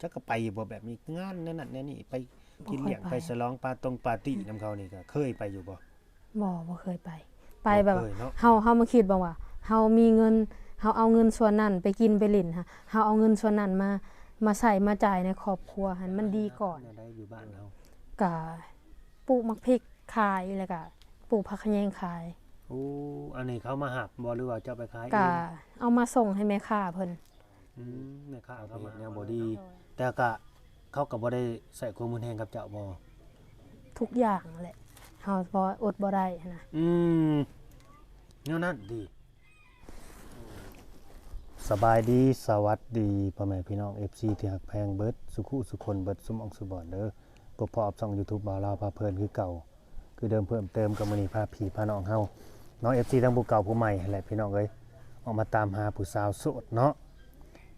ຈັກກໍໄປຢູ່ບໍ່ ແບບມີງານແນວນັ້ນແນວນີ້ ໄປກິນລ້ຽງ ບໍ່ຄ່ອຍໄປ ໄປສະຫຼອງປາຕົງປາຕີ້ນຳເຂົານີ້ ກໍເຄີຍໄປຢູ່ບໍ່? ບໍ່ ບໍ່ເຄີຍໄປ. ໄປແບບວ່າ ບໍ່ເຄີຍເນາະ ເຮົາ ເຮົາມາຄິດເບິ່ງວ່າ ເຮົາມີເງິນ ເຮົາເອົາເງິນສ່ວນນັ້ນໄປກິນໄປຫຼິ້ນ ເຮົາເອົາເງິນສ່ວນນັ້ນມາ ມາໃຊ້ມາຈ່າຍໃນຄອບຄົວຫັ້ນ ມັນດີກວ່າ. ແນວໃດຢູ່ບ້ານເຮົາ? ກະປູກໝາກພິກຂາຍ ແລ້ວກະປູກຜັກຂະແຍງຂາຍ. ໂອ້ ອັນນີ້ເຂົາມາຮັບບໍ່ ຫຼືວ່າເຈົ້າໄປຂາຍເອງ? ກະເອົາມາສົ່ງໃຫ້ແມ່ຄ້າເພິ່ນ. ອືມ ແມ່ຄ້າເຂົາເຮັດແນວບໍ່ດີ ແຕ່ກະ ເຂົາກໍບໍ່ໄດ້ໃຊ້ຄວາມຮຸນແຮງກັບເຈົ້າບໍ່? ທຸກຢ່າງແຫຼະ ເຮົາບໍ່ ອົດບໍ່ໄດ້ຫັ້ນນະ. ອືມ ແນວນັ້ນຕິ. ສະບາຍດີ ສະຫວັດດີ ພໍ່ແມ່ພີ່ນ້ອງ ເອັຟຊີ ທີ່ຮັກແພງເບິດສູ່ຜູ້ສູ່ຄົນ ເບິດສູ່ໝ່ອງສູ່ບ່ອນເດີ. ພົບພໍ້ກັບຊ່ອງຢູທູບບ່າວລາວພາເພີນຄືເກົ່າ ຄືເດີມເພີ່ມເຕີມກັບມື້ນີ້ພາພີ່ພານ້ອງເຮົາເນາະ ເອັຟຊີ ທັງຜູ້ເກົ່າຜູ້ໃໝ່ຫັ້ນແຫຼະພີ່ນ້ອງເອີຍ ອອກມາຕາມຫາຜູ້ສາວໂສດເນາະ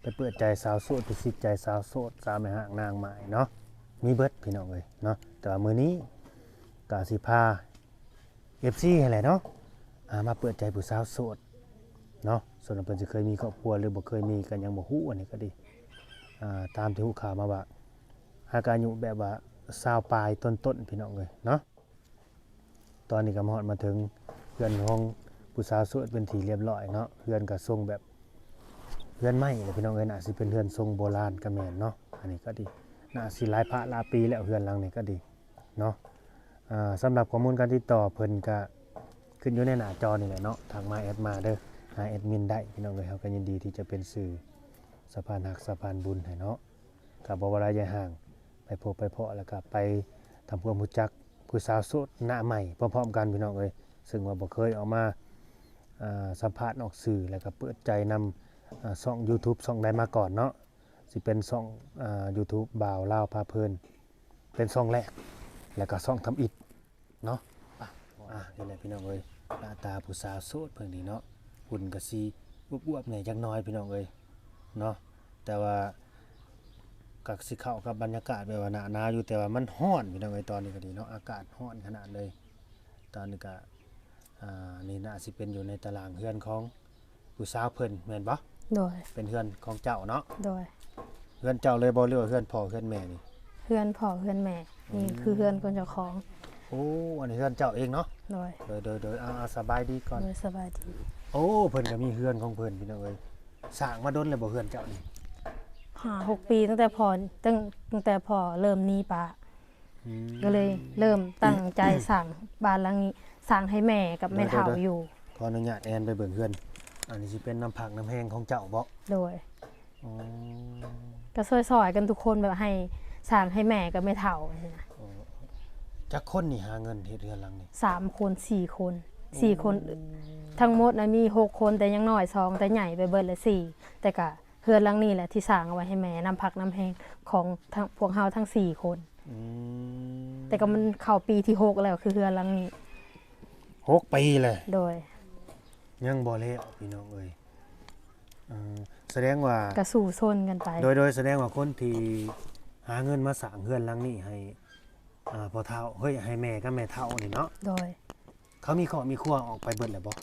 ໄປເປີດໃຈສາວໂສດ ໄປສິດໃຈສາວໂສດ ສາວແມ່ຮ້າງນາງໝ້າຍເນາະ ມີເບິດພີ່ນ້ອງເອີຍເນາະ. ແຕ່ວ່າມື້ນີ້ກະຊິພາ ເອັຟຊີຫັ້ນແຫຼະເນາະ ອ່າ ມາເປີດໃຈຜູ້ສາວໂສດເນາະ ສ່ວນວ່າເພິ່ນຊິເຄີຍມີຄອບຄົວ ຫຼືບໍ່ເຄີຍມີກໍຍັງບໍ່ຮູ້ ອັນນີ້ກໍດີ ອ່າ ຕາມທີ່ຮູ້ຂ່າວມາວ່າ ຫາກອາຍຸແບບວ່າຊາວປາຍຕົ້ນໆ ພີ່ນ້ອງເອີຍເນາະ. ຕອນນີ້ກໍມາຮອດມາເຖິງເຮືອນຂອງຜູ້ສາວໂສດເປັນທີ່ລຽບລ້ອຍເນາະ ເຮືອນກໍຊົງແບບເຮືອນໄມ້ແຫຼະພີ່ນ້ອງເອີຍ ໜ້າຊິເປັນເຮືອນຊົງໂບລານກໍແມ່ນເນາະ ອັນນີ້ກໍດີ ໜ້າຊິຫຼາຍພະຫຼາຍປີແລ້ວ ເຮືອນຫຼັງນີ້ກໍດີ ເນາະ. ອ່າ ສຳລັບຂໍ້ມູນການຕິດຕໍ່ເພິ່ນກະຂຶ້ນຢູ່ໃນໜ້າຈໍນີ້ແຫຼະເນາະ ທັກມາແອັດມາເດີ ຫາແອັດມິນໄດ້ພີ່ນ້ອງເອີຍ ເຮົາກໍຍິນດີທີ່ຈະເປັນສື່ສະພານຮັກສະພານບຸນໃຫ້ເນາະ. ກໍບໍ່ວ່າໄລຍະຫ່າງ ໄປພົບໄປພໍ້ ແລ້ວກໍໄປທຳຄວາມຮູ້ຈັກຜູ້ສາວໂສດໜ້າໃໝ່ພ້ອມໆກັນພີ່ນ້ອງເອີຍ ເຊິ່ງວ່າບໍ່ເຄີຍອອກມາ ອ່າ ສຳພາດອອກສື່ ແລ້ວກໍເປີດໃຈນຳ ອ່າ ຊ່ອງຢູທູບຊ່ອງໃດມາກ່ອນເນາະ. ຊິເປັນຊ່ອງ ອ່າ ຢູທູບບ່າວລາວພາເພີນ ເປັນຊ່ອງແລກ ແລ້ວກໍຊ່ອງທຳອິດເນາະ. ອ່າ ນີ້ແຫຼະພີ່ນ້ອງເອີຍ ໜ້າຕາຜູ້ສາວໂສດເພິ່ນນີ້ເນາະ ຫຸ່ນກໍຊິອວບໆແດ່ຈັກໜ້ອຍພີ່ນ້ອງເອີຍເນາະ ແຕ່ວ່າກໍຊິເຂົ້າກັບບັນຍາກາດແບບວ່າໜ້າໜາວຢູ່ ແຕ່ວ່າມັນຮ້ອນພີ່ນ້ອງເອີຍ ຕອນນີ້ກໍດີເນາະ ອາກາດຮ້ອນຂະໜາດເລີຍ. ຕອນນີ້ກໍ ອ່າ ນີ້ໜ້າຊິເປັນຢູ່ໃນຕາລາງເຮືອນຂອງ ຜູ້ສາວເພິ່ນແມ່ນບໍ່? ໂດຍ ເປັນເຮືອນຂອງເຈົ້າເນາະ? ໂດຍ ເຮືອນເຈົ້າເລີຍບໍ່ ຫຼືວ່າເຮືອນພໍ່ເຮືອນແມ່ນີ້? ເຮືອນພໍ່ເຮືອນແມ່ ນີ້ ອືມ ຄືເຮືອນຂອງເຈົ້າຂອງ. ໂອ້ ອັນນີ້ເຮືອນເຈົ້າເອງເນາະ? ໂດຍ ໂດຍ ໂດຍ ໂດຍ ອ່າ ສະບາຍດີກ່ອນ. ໂດຍ ສະບາຍດີ. ໂອ້ ເພິ່ນກໍມີເຮືອນຂອງເພິ່ນ ພີ່ນ້ອງເອີຍ ສ້າງມາດົນແລ້ວບໍ່ເຮືອນເຈົ້ານີ້? ຫ້າຫົກປີ ຕັ້ງແຕ່ພໍ່ ຕັ້ງ ຕັ້ງແຕ່ພໍ່ເລີ່ມໜີປະ ອືມ ກໍເລີຍເລີ່ມຕັ້ງໃຈສ້າງບ້ານຫຼັງນີ້ ສ້າງໃຫ້ແມ່ກັບແມ່ເຖົ້າຢູ່. ໂດຍ ໂດຍ ໂດຍ ຂໍອະນຸຍາດແອນໄປເບິ່ງເຮືອນ ອັນນີ້ຊິເປັນນ້ຳພັກນ້ຳແຮງຂອງເຈົ້າບໍ່? ໂດຍ ອໍ ກໍຊ່ອຍໆກັນທຸກຄົນ ແບບໃຫ້ສ້າງໃຫ້ແມ່ກັບແມ່ເຖົ້າຊີ້ນະ. ອໍ ຈັກຄົນນີ້ຫາເງິນເຮັດເຮືອນຫຼັງນີ້? ສາມຄົນ ສີ່ຄົນ ໂອ້ ສີ່ຄົນ ທັງໝົດນະມີຫົກຄົນ ແຕ່ຍັງນ້ອຍສອງ ແຕ່ໃຫຍ່ໄປເບິດລະສີ່ ແຕ່ກະ ເຮືອນຫຼັງນີ້ແຫຼະທີ່ສ້າງເອົາໄວ້ໃຫ້ແມ່ ນ້ຳພັກນ້ຳແຮງຂອງທັງ ພວກເຮົາທັງສີ່ຄົນ. ອືມ ແຕ່ກໍມັນເຂົ້າປີທີຫົກແລ້ວ ຄືເຮືອນຫຼັງນີ້ ຫົກປີແລ້ວ. ໂດຍ ຍັງບໍ່ແລ້ວພີ່ນ້ອງເອີຍ. ເອີ ສະແດງວ່າ ກະສູ້ຊົນກັນໄປ. ໂດຍ ໂດຍ ສະແດງວ່າຄົນທີ່ຫາເງິນມາສ້າງເຮືອນຫຼັງນີ້ໃຫ້ ອ່າ ພໍ່ເຖົ້າ ເຮີ້ຍ ໃຫ້ແມ່ກັບແມ່ເຖົ້ານີ້ເນາະ. ໂດຍ ເຂົາມີຄອບມີຄົວອອກໄປເບິດແລ້ວບໍ່?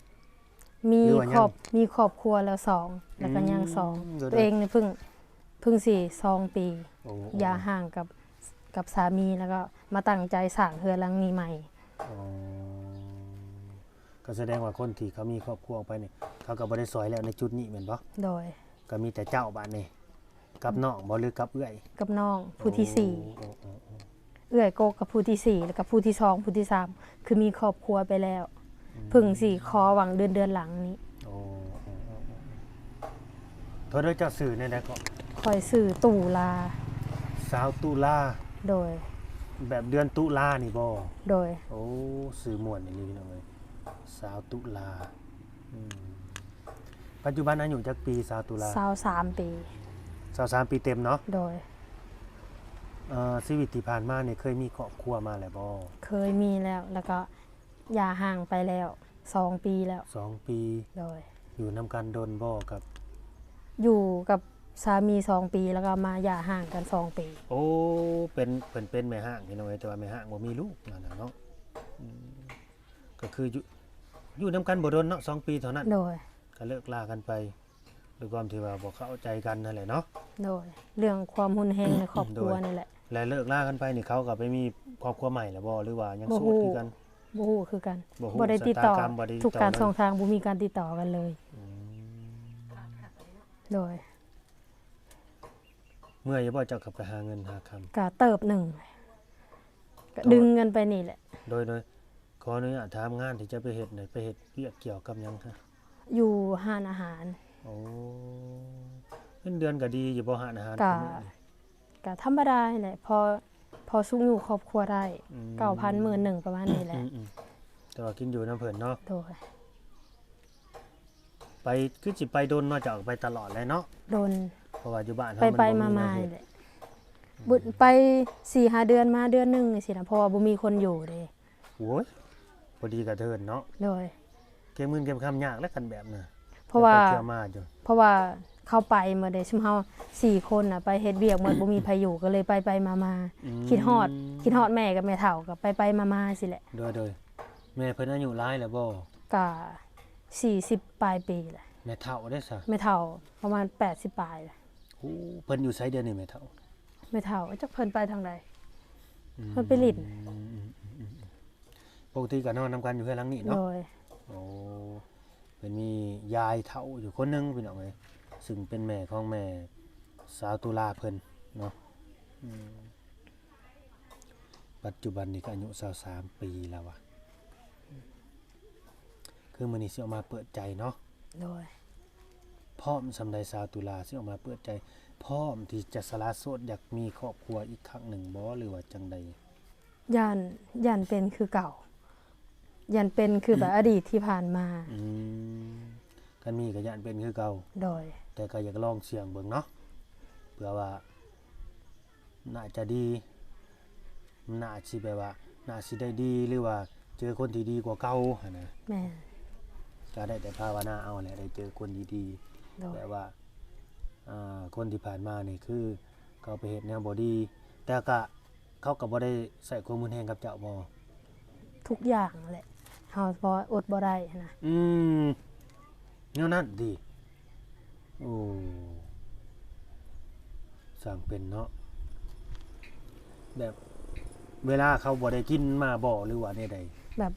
ມີ ຫຼືວ່າຍັງ? ຄອບ ມີຄອບຄົວແລ້ວສອງ ແລ້ວກໍຍັງສອງ. ອືມ ໂດຍ ໂດຍ ຕົວເອງນີ້ເພິ່ງ ເພິ່ງຊິສອງປີ ໂອ້ ໂອ້ ຢ່າຮ້າງກັບ ກັບສາມີ ແລ້ວກໍມາຕັ້ງໃຈສ້າງເຮືອນຫຼັງນີ້ໃໝ່. ອໍ ກໍສະແດງວ່າຄົນທີ່ເຂົາມີຄອບຄົວອອກໄປນີ້ ເຂົາກໍບໍ່ໄດ້ຊ່ອຍແລ້ວໃນຈຸດນີ້ແມ່ນບໍ່? ໂດຍ ກໍມີແຕ່ເຈົ້າບາດນີ້ ກັບນ້ອງບໍ່ ຫຼືກັບເອື້ອຍ? ກັບນ້ອງຜູ້ທີສີ່. ໂອ້ ໂອ້ ໂອ້ ເອື້ອຍກົກກັບຜູ້ທີສີ່ ແລ້ວກໍຜູ້ທີສອງ ຜູ້ທີສາມ ຄືມີຄອບຄົວໄປແລ້ວ. ອືມ ເພິ່ງຊິຂໍຫວັງເດືອນ ເດືອນຫຼັງນີ້. ໂອ້ ໂອ້ ໂອ້ ໂອ້ ໂທດເດີ ເຈົ້າຊື່ແນວໃດເກາະ? ຂ້ອຍຊື່ຕຸລາ. ສາວຕຸລາ. ໂດຍ ແບບເດືອນຕຸລານີ້ບໍ່? ໂດຍ ໂອ້ ຊື່ມ່ວນອີ່ຫຼີພີ່ນ້ອງເອີຍ ສາວຕຸລາ. ອືມ ປັດຈຸບັນອາຍຸຈັກປີ ສາວຕຸລາ? ຊາວສາມປີ. ຊາວສາມປີເຕັມເນາະ? ໂດຍ. ເອີ ຊີວິດທີ່ຜ່ານມານີ້ເຄີຍມີຄອບຄົວມາແລ້ວບໍ່? ເຄີຍມີແລ້ວ ແລ້ວກໍຢ່າຮ້າງໄປແລ້ວສອງປີແລ້ວ. ສອງປີ. ໂດຍ. ຢູ່ນຳກັນດົນບໍ່ກັບ? ຢູ່ກັບສາມີສອງປີ ແລ້ວກໍມາຢ່າຮ້າງກັນສອງປີ. ໂອ້ ເປັນ ເພິ່ນເປັນແມ່ຮ້າງພີ່ນ້ອງເອີຍ ແຕ່ວ່າແມ່ຮ້າງບໍ່ມີລູກນັ້ນນະເນາະ. ອືມ ກໍຄືຢູ່ ຢູ່ນຳກັນບໍ່ດົນເນາະ ສອງປີເທົ່ານັ້ນ. ໂດຍ. ກໍເລີກລາກັນໄປ. ດ້ວຍຄວາມທີ່ວ່າບໍ່ເຂົ້າໃຈກັນຫັ້ນແຫຼະເນາະ. ໂດຍ ເລື່ອງຄວາມຮຸນແຮງໃນຄອບຄົວ ໂດຍ ນີ້ແຫຼະ. ແລະເລີກລາກັນໄປນີ້ ເຂົາກໍໄປມີຄອບຄົວໃໝ່ແລ້ວບໍ່ ຫຼືວ່າຍັງໂສດຄືກັນ? ບໍ່ຮູ້ ບໍ່ຮູ້ຄືກັນ ບໍ່ຮູ້ ບໍ່ໄດ້ຕິດຕໍ່ ຊະຕາກັມ ບໍ່ໄດ້ຕິດຕໍ່ ທຸກການຊ່ອງທາງ ບໍ່ມີການຕິດຕໍ່ກັນເລີຍ. ອືມ ໂດຍ ເມື່ອຍຢູ່ບໍ່ເຈົ້າກັບໄປຫາເງິນຫາຄຳ? ກະເຕີບໜຶ່ງ ກະດຶງເງິນໄປນີ້ແຫຼະ. ໂດຍ ໂດຍ ຂໍອະນຸຍາດຖາມ ງານທີ່ເຈົ້າໄປເຮັດນີ້ ໄປເຮັດວຽກກ່ຽວກັບຫຍັງຄະ? ຢູ່ຮ້ານອາຫານ. ໂອ້ ເງິນເດືອນກໍດີຢູ່ບໍ່ ຮ້ານອາຫານ? ກະ ກະທຳມະດານີ້ແຫຼະ ພໍ ພໍຊຸກຍູ້ຄອບຄົວໄດ້. ອືມ ເກົ້າພັນ ໝື່ນໜຶ່ງ ປະມານນີ້ແຫຼະ. ອືມ ແຕ່ວ່າກິນຢູ່ນຳເພິ່ນເນາະ. ໂດຍ ໄປ ຄືຊິໄປດົນເນາະ ເຈົ້າໄປຕະຫຼອດແຫຼະເນາະ. ດົນ ເພາະວ່າຢູ່ບ້ານເຮົາ ໄປໆມາໆ ແຫຼະ ໄປສີ່ຫ້າເດືອນມາເດືອນໜຶ່ງຈັ່ງຊີ້ນະ ເພາະວ່າບໍ່ມີຄົນຢູ່ເດ້. ໂອ້ຍ ພໍດີກະເທີນເນາະ. ໂດຍ ເກັບເງິນເກັບຄຳຍາກແຫຼະຄັນແບບນັ້ນ. ເພາະວ່າ ໄປໆມາໆຢູ່ ເພາະວ່າເຂົາໄປໝົດເດ້ ຊຸມເຮົາສີ່ຄົນນະ ໄປເຮັດວຽກໝົດ ບໍ່ມີໃຜຢູ່ ກໍເລີຍໄປໆມາໆ. ອືມ ຄິດຮອດ ຄິດຮອດແມ່ກັບແມ່ເຖົ້າ ກໍໄປໆມາໆຊີ້ແຫຼະ. ໂດຍ ໂດຍ ແມ່ເພິ່ນອາຍຸຫຼາຍແລ້ວບໍ່? ກະສີ່ສິບປາຍປີແຫຼະ. ແມ່ເຖົ້າເດ້ຊະ? ແມ່ເຖົ້າປະມານແປດສິບປາຍແຫຼະ. ໂອ້ ເພິ່ນຢູ່ໃສດຽວນີ້ແມ່ເຖົ້າ? ແມ່ເຖົ້າ ຈັກເພິ່ນໄປທາງໃດ. ອືມ ເພິ່ນໄປຫຼິ້ນ. ອືມໆໆໆ ປົກກະຕິກໍນອນນຳກັນຢູ່ເຮືອນຫຼັງນີ້ເນາະ? ໂດຍ ໂອ້ ເພິ່ນມີຍາຍເຖົ້າຢູ່ຄົນໜຶ່ງພີ່ນ້ອງເອີຍ ຊຶ່ງເປັນແມ່ຂອງແມ່ສາວຕຸລາເພິ່ນເນາະ. ອືມ ປັດຈຸບັນນີ້ກໍອາຍຸຊາວສາມປີແລ້ວວ່າ ຄືມື້ນີ້ຊິອອກມາເປີດໃຈເນາະ. ໂດຍ ພ້ອມສ່ຳໃດສາວຕຸລາຊິອອກມາເປີດໃຈ? ພ້ອມທີ່ຈະສະຫຼະໂສດ ຢາກມີຄອບຄົວອີກຄັ້ງໜຶ່ງບໍ່ ຫຼືວ່າຈັ່ງໃດ? ຢ້ານ ຢ້ານເປັນຄືເກົ່າ ຢ້ານເປັນຄືແບບອະດີດທີ່ຜ່ານມາ. ອືມ ຄັນມີກໍຢ້ານເປັນຄືເກົ່າ. ໂດຍ ແຕ່ກໍຢາກລອງສ່ຽງເບິ່ງເນາະ ເພື່ອວ່າ ໜ້າຈະດີ ໜ້າຊິແບບວ່າ ໜ້າຊິໄດ້ດີ ຫຼືວ່າເຈີຄົນທີ່ດີກວ່າເກົ່າຫັ້ນນະ. ແມ່ນ ກໍໄດ້ແຕ່ພາວະນາເອົາແຫຼະ ໄດ້ເຈີຄົນດີໆ. ໂດຍ ແບບວ່າ ອ່າ ຄົນທີ່ຜ່ານມານີ້ຄືເຂົາໄປເຮັດແນວບໍ່ດີ ແຕ່ກະເຂົາກໍບໍ່ໄດ້ໃຊ້ຄວາມຮຸນແຮງກັບເຈົ້າບໍ່? ທຸກຢ່າງແຫຼະ ເຮົາພໍອົດບໍ່ໄດ້ຫັ້ນນະ. ອືມ ແນວນັ້ນຕິ? ໂອ້ ຊ່າງເປັນເນາະ. ແບບເວລາເຂົາບໍ່ໄດ້ກິນມາບໍ່ ຫຼືວ່າແນວໃດ? ແບບ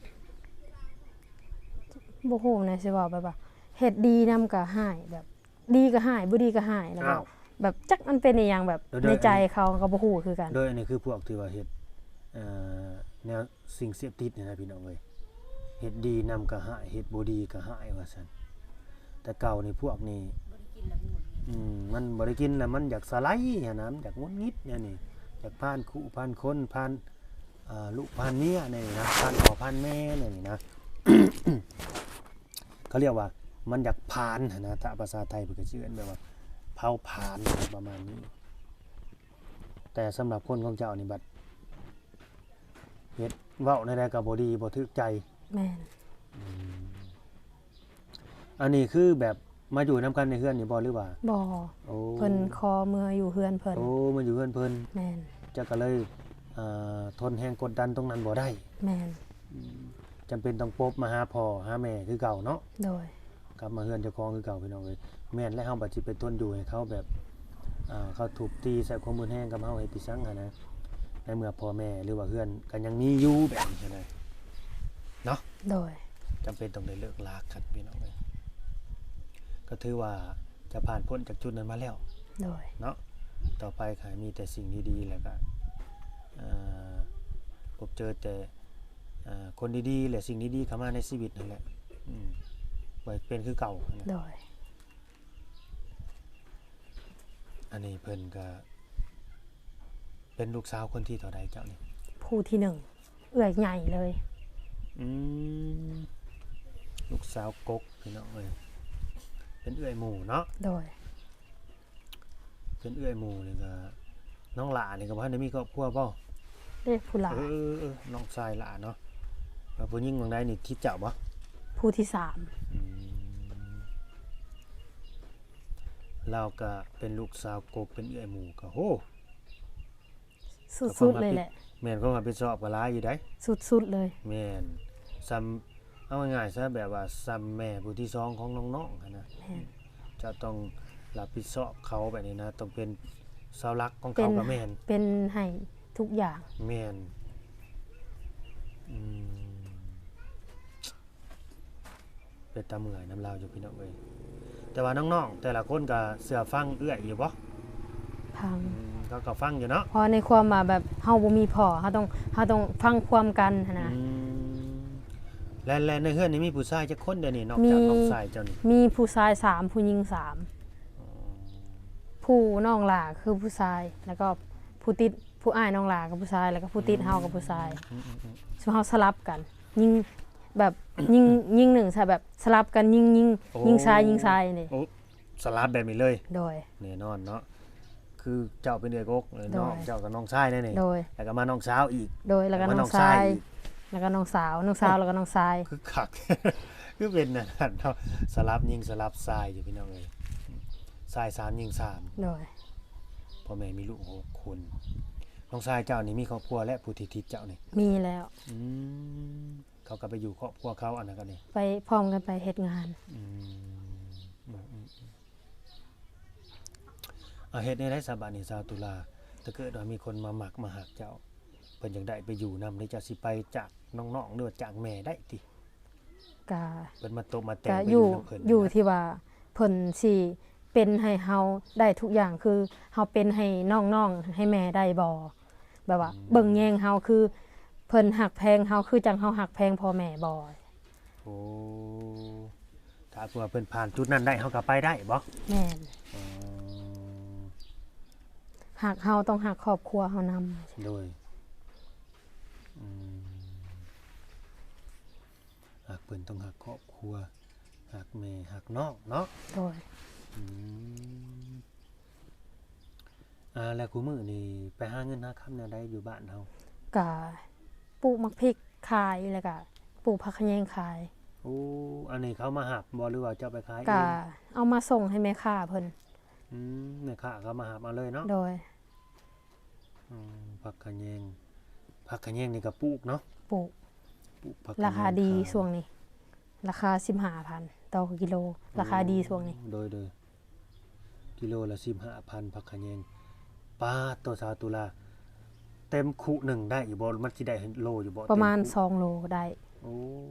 ບໍ່ຮູ້ນະ ຊິເວົ້າແບບວ່າ ເຮັດດີນຳກໍຮ້າຍ ແບບ ດີກໍຮ້າຍ ບໍ່ດີກໍຮ້າຍ ແລ້ວກໍ ອ້າວ ແບບຈັກມັນເປັນອີ່ຫຍັງ ແບບ ໂດຍ ໃນໃຈເຂົາກໍບໍ່ຮູ້ຄືກັນ. ໂດຍ ອັນນີ້ຄືພວກທີ່ວ່າເຮັດ ເອີ ແນວສິ່ງເສບຕິດນີ້ນະພີ່ນ້ອງເອີຍ ເຮັດດີນຳກໍຮ້າຍ ເຮັດບໍ່ດີກໍຮ້າຍວ່າຊັ້ນ. ແຕ່ເກົ່ານີ້ພວກນີ້ ອືມ ມັນບໍ່ໄດ້ກິນແລ້ວມັນຢາກສະໄລຫັ້ນນະ ມັນຢາກຫງຸດຫງິດແນວນີ້ ຢາກຜ່ານຄູ່ຜ່ານຄົນ ຜ່ານ ເອີ ລູກຜ່ານເມຍແນວນີ້ນະ ຜ່ານພໍ່ຜ່ານແມ່ແນວນີ້ນະ. ເຂົາລຽກວ່າມັນຢາກຜານຫັ້ນນະ ຖ້າພາສາໄທເພິ່ນກໍຊິເອີ້ນແບບວ່າເຜົາຜານປະມານນີ້. ແຕ່ສຳລັບຄົນຂອງເຈົ້ານີ້ບັດເຮັດ ເວົ້າແນວໃດກໍບໍ່ດີ ບໍ່ຖືກໃຈ. ແມ່ນ. ອືມ ອັນນີ້ຄືແບບມາຢູ່ນຳກັນໃນເຮືອນນີ້ບໍ່ ຫຼືວ່າ? ບໍ່. ໂອ້ ເພິ່ນຂໍເມືອຢູ່ເຮືອນເພິ່ນ. ໂອ້ ມາຢູ່ເຮືອນເພິ່ນ. ແມ່ນ. ເຈົ້າກໍເລີຍ ເອີ ທົນແຮງກົດດັນຕົງນັ້ນບໍ່ໄດ້. ແມ່ນ. ອືມ ຈຳເປັນຕ້ອງປົບມາຫາພໍ່ຫາແມ່ຄືເກົ່າເນາະ. ໂດຍ. ກັບມາເຮືອນເຈົ້າຂອງຄືເກົ່າ ພີ່ນ້ອງເອີຍ. ແມ່ນແລ້ວ ເຮົາບັດຊິໄປທົນຢູ່ໃຫ້ເຂົາແບບ ອ່າ ເຂົາທຸບຕີໃຊ້ຄວາມຮຸນແຮງກັບເຮົາເຮັດອີ່ສັງຫັ້ນນະ ໃນເມື່ອພໍ່ແມ່ ຫຼືວ່າເຮືອນກໍຍັງມີຢູ່ແບບນີ້ຫັ້ນນະ ເນາະ. ໂດຍ. ຈຳເປັນຕ້ອງໄດ້ເລີກລາກັນ ພີ່ນ້ອງເອີຍ. ກໍຖືວ່າຈະຜ່ານພົ້ນຈາກຈຸດນັ້ນມາແລ້ວ. ໂດຍ. ເນາະ. ຕໍ່ໄປກໍໃຫ້ມີແຕ່ສິ່ງດີໆ ແລ້ວກໍ ເອີ ພົບເຈີແຕ່ ເອີ ຄົນດີໆ ແລະ ສິ່ງດີໆ ເຂົ້າມາໃນຊີວິດຫັ້ນແຫຼະ. ອືມ ໄວ້ເປັນຄືເກົ່າ. ໂດຍ. ອັນນີ້ເພິ່ນກະເປັນລູກສາວຄົນທີເທົ່າໃດເຈົ້ານີ້? ຜູ້ທີໜຶ່ງ ເອື້ອຍໃຫຍ່ເລີຍ. ອືມ ລູກສາວກົກ ພີ່ນ້ອງເອີຍ ເປັນເອື້ອຍໝູ່ເນາະ. ໂດຍ. ເປັນເອື້ອຍໝູ່ນີ້ກະ ນ້ອງຫຼ້ານີ້ກະບໍ່ທັນໄດ້ມີຄອບຄົວບໍ່? ເດ້ ຜູ້ຫຼ້າ. ເອີ ເອີ ເອີ ນ້ອງຊາຍຫຼ້າເນາະ. ແລ້ວຜູ້ຍິງໝ່ອງໃດນີ້ ທິດເຈົ້າບໍ່? ຜູ້ທີສາມ. ອືມ ລາວກະເປັນລູກສາວກົກ ເປັນເອື້ອຍໝູ່ກະ ໂຫ ສຸດໆເລີຍແຫຼະ. ແມ່ນ ຄວາມຮັບຜິດຊອບກໍຫຼາຍຢູ່ໃດ໋. ສຸດໆເລີຍ. ແມ່ນ. ສ່ຳ ເອົາງ່າຍໆຊະ ແບບວ່າສ່ຳແມ່ຜູ້ທີສອງຂອງນ້ອງໆຫັ້ນນະ. ແມ່ນ. ເ ເຈົ້າຕ້ອງຮັບຜິດຊອບເຂົາແບບນີ້ນະ ຕ້ອງເປັນເສົາຫຼັກຂອງເຂົາກໍແມ່ນ ເປັນໃຫ້ທຸກຢ່າງ. ແມ່ນ. ອືມ ເປັນຕາເມື່ອຍນຳລາວຢູ່ພີ່ນ້ອງເອີຍ. ແຕ່ວ່ານ້ອງໆແຕ່ລະຄົນກໍເຊື່ອຟັງເອື້ອຍຢູ່ບໍ່? ຟັງ. ອືມ ເຂົາກໍຟັງຢູ່ເນາະ ເພາະໃນຄວາມວ່າແບບເຮົາບໍ່ມີພໍ່ ເຮົາຕ້ອງ ເຮົາຕ້ອງຟັງຄວາມກັນຫັ້ນນະ. ອືມ ແລະ ແລະໃນເຮືອນນີ້ມີຜູ້ຊາຍຈັກຄົນດຽວນີ້ ນອກຈາກນ້ອງຊາຍເຈົ້ານີ້? ມີ ມີຜູ້ຊາຍສາມ ຜູ້ຍິງສາມ. ອໍ ຜູ້ນ້ອງຫຼ້າຄືຜູ້ຊາຍ ແລ້ວກໍຜູ້ຕິດ ຜູ້ອ້າຍນ້ອງຫຼ້າກໍຜູ້ຊາຍ ແລ້ວກໍຜູ້ຕິດເຮົາກໍຜູ້ຊາຍ. ອືມໆໆ ເຮົາສະຫຼັບກັນ ຍິງແບບ ຍິງ ຍິງໜຶ່ງຊະ ແບບສະຫຼັບກັນຍິງ ຍິງ ຍິງຊາຍ ຍິງຊາຍນີ້. ໂອ້ ສະຫຼັບແບບນີ້ເລີຍ? ໂດຍ. ແນ່ນອນເນາະ ຄືເຈົ້າເປັນເອື້ອຍກົກ ແລ້ວນ້ອງເຈົ້າກໍນ້ອງຊາຍແນ່ນີ້. ໂດຍ. ແລ້ວກໍມານ້ອງສາວອີກ. ໂດຍ ແລ້ວກໍນ້ອງຊາຍ ແລ້ວກໍນ້ອງສາວ ນ້ອງສາວ ແລ້ວກໍນ້ອງຊາຍ. ຄືຄັກ ຄືເປັນອັນນັ້ນເນາະ ສະຫຼັບຍິງສະຫຼັບຊາຍຢູ່ພີ່ນ້ອງເອີຍ. ຊາຍສາມຍິງສາມ. ໂດຍ. ພໍ່ແມ່ມີລູກຫົກຄົນ. ນ້ອງຊາຍເຈົ້ານີ້ມີຄອບຄົວແລ້ວ ຜູ້ທີ່ຕິດເຈົ້ານີ້? ມີແລ້ວ. ອືມ ເຂົາກໍໄປຢູ່ຄອບຄົວເຂົາ ອັນນັ້ນກໍນີ້ ໄປພ້ອມກັນໄປເຮັດງານ. ອືມ ອືມໆໆ ເອົາ ເຮັດແນວໃດຊະບາດນີ້ ສາວຕຸລາ? ຖ້າເກີດວ່າມີຄົນມາມັກມາຮັກເຈົ້າ ເພິ່ນຢາກໄດ້ໄປຢູ່ນຳນີ້ ເຈົ້າຊິໄປຈາກນ້ອງໆ ຫຼືວ່າຈາກແມ່ໄດ້ຕິ? ກະ ເພິ່ນມາຕົບມາແຕ່ງ ກະ ໄປຢູ່ນຳເພິ່ນ ຢູ່ທີ່ວ່າເພິ່ນຊິເປັນໃຫ້ເຮົາໄດ້ທຸກຢ່າງ ຄືເຮົາເປັນໃຫ້ນ້ອງໆ ໃຫ້ແມ່ໄດ້ບໍ່? ແບບວ່າ ອືມ ເບິ່ງແຍງເຮົາ ຄືເພິ່ນຮັກແພງເຮົາ ຄືຈັ່ງເຮົາຮັກແພງພໍ່ແມ່ບໍ່? ໂອ້ ຖ້າເພື່ອເພິ່ນຜ່ານຈຸດນັ້ນໄດ້ ເຮົາກໍໄປໄດ້ບໍ່? ແມ່ນ. ອໍ ຮັກເຮົາຕ້ອງຮັກຄອບຄົວເຮົານຳ. ໂດຍ. ອືມ ຮັກເພິ່ນຕ້ອງຮັກຄອບຄົວ ຮັກແມ່ ຮັກນ້ອງເນາະ. ໂດຍ. ອືມ ອ່າ ແລ້ວຄູ່ມື້ນີ້ໄປຫາເງິນຫາຄຳແນວໃດຢູ່ບ້ານເຮົາ? ກະປູກໝາກພິກຂາຍ ແລ້ວກະປູກຜັກຂະແຍງຂາຍ. ໂອ້ ອັນນີ້ເຂົາມາຮັບບໍ່ ຫຼືວ່າເຈົ້າໄປຂາຍເອງ? ກະເອົາມາສົ່ງໃຫ້ແມ່ຄ້າເພິ່ນ. ອືມ ແມ່ຄ້າເຂົາມາຮັບເອົາເລີຍເນາະ? ໂດຍ. ອືມ ຜັກຂະແຍງ ຜັກຂະແຍງນີ້ກໍປູກເນາະ? ປູກ ປູກຜັກຂະແຍງຂາຍ. ລາຄາດີຊ່ວງນີ້ ລາຄາສິບຫ້າພັນຕໍ່ກິໂລ. ໂອ້ ລາຄາດີຊ່ວງນີ້. ໂດຍໆ ກິໂລລະສິບຫ້າພັນ ຜັກຂະແຍງ. ປາດໂຕ ສາວຕຸລາ ເຕັມຄຸໜຶ່ງໄດ້ຢູ່ບໍ່? ມັນຊິໄດ້ໂລຢູ່ບໍ່? ປະມານ ເຕັມຄຸ ສອງໂລໄດ້. ໂອ້